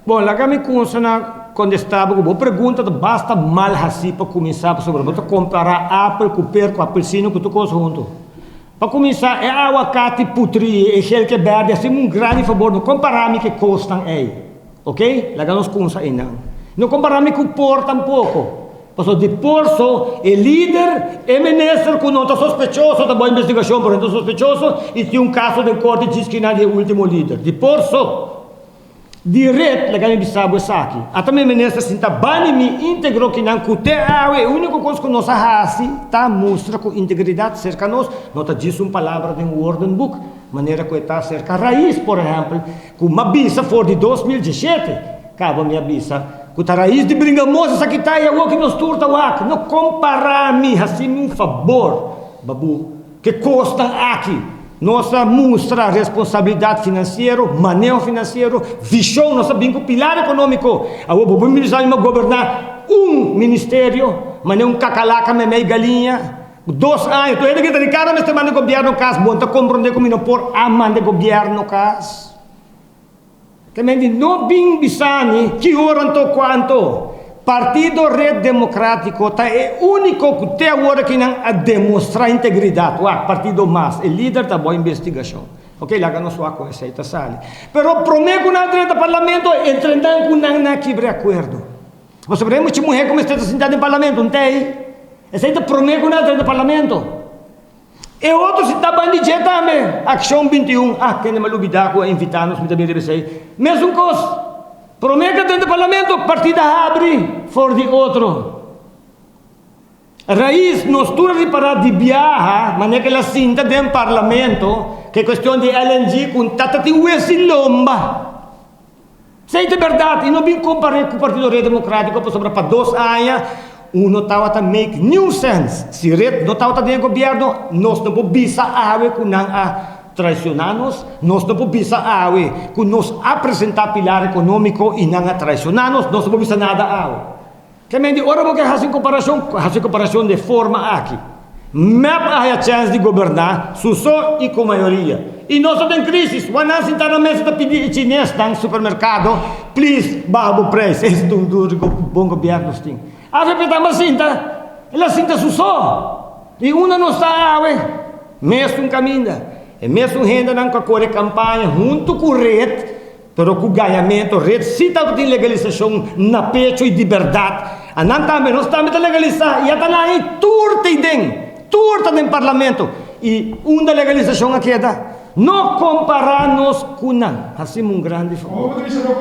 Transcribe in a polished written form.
Bon, laga mi kuminsá na kontestá bo ku bo pregunta ta basta mal hasí pa kuminsá pasobra bo ta kompará apel ku per ku apelsino ku tur kos huntu. Pa kuminsá, e awakati putrí, e helke bèrdè, hasimu un grandi fabor, no kompará mi ku e kosnan ei. Oke? Laga nos kumsa einan. No kompará mi ku por tampoko. Pasobra di por so e lider, e minister ku no ta sospechoso, ta bo investigashon pero no ta sospechoso i tin un kaso den korte djis kinan di e ultimo lider. Di por so. Di ret, laga mi bisa bo esaki. Ata mi minister sinta bani mi integro kinan ku te awe e uniko kos ku nos a hasi ta mustra ku integridat serka nos no ta djis un palabra den woordenboek, manera ku e ta serka Rais, por ehèmpel, ku m'a bisa for di 2017 kaba mi a bisa ku ta rais di bringa mos esaki ta i awor ki nos tur ta wak. No kompará mi, hasi mi un fabor, babu. Ke kosnan aki nos a mustra responsabilidat finansiero, maneho finansiero, vishon, nos a bin ku pilar ekonómiko. Awor bo por bisa mi a goberná un ministerio manera un kakalaka meimei galiña 2 aña. Tur hende grita Ricardo mester manda e gobièrnu kas. Bo no ta komprondé ku mi no por a manda e gobièrnu kas. Ke men di no bin bisa mi ki ora anto kuanto. Partido Red Demokratiko ta e úniko ku te awor aki nan a demostrá integridat. Wak, Partido mas, e lider ta bo investigashon. Oke, laga nos wak kon esei ta sali. Pero promé ku nan drenta parlamento, entre nan ku nan nan a kibra e akuerdo. Pasobra e mucha muhé ku mester ta sintá den parlamento, no ta ei. Esei ta promé ku nan a drenta parlamento. E otro si ta bandi dje tambe. Akshon 21, ah kende mi a lubidá ku a invitá nos, mi ta bin riba esei. Mesun kos, promé ku drenta parlamento, partido a habri for di otro. Rais, nos tur a ripará di biaha manera ku el a sinta den parlamento ku e kuestion di LNG ku un tata tin wesi lomba. Esei ta bèrdat i no bin kompar'é ku Partido Red Demokratiko pasobra pa 2 aña un no tabata make niun sense. Si Red no tabata den e gobièrnu, nos no por bisa awe ku nan a traishoná nos, nos no por bisa awe ku nos a presentá pilar ekonómiko i nan a traishoná nos, nos no por bisa nada awe. Ke men di ora bo ke hasi un komparashon, hasi komparashon di e forma aki. MEP a haya chèns di goberná su so i ku mayoria. I nos ta den krísis. Wak nan sintá na mesa ta pidi e chinesnan supermerkado, please baha bo preis. Es ta un duru bon gobièrnu nos tin. Avp tamba sinta, el a sinta su so. I unda nos ta awe? Mesun kaminda. E mesun hendenan ku a kore kampaña huntu ku red. Pero ku gañamentu, red sí tabata tin legalisashon na pecho i di bèrdat. Anan tambe, nos tambe ta legalisá i a ta nan ei tur ta ei den, tur ta den parlamento. I unda legalisashon a keda? No kompará nos ku nan. Hasimu un grandi favor.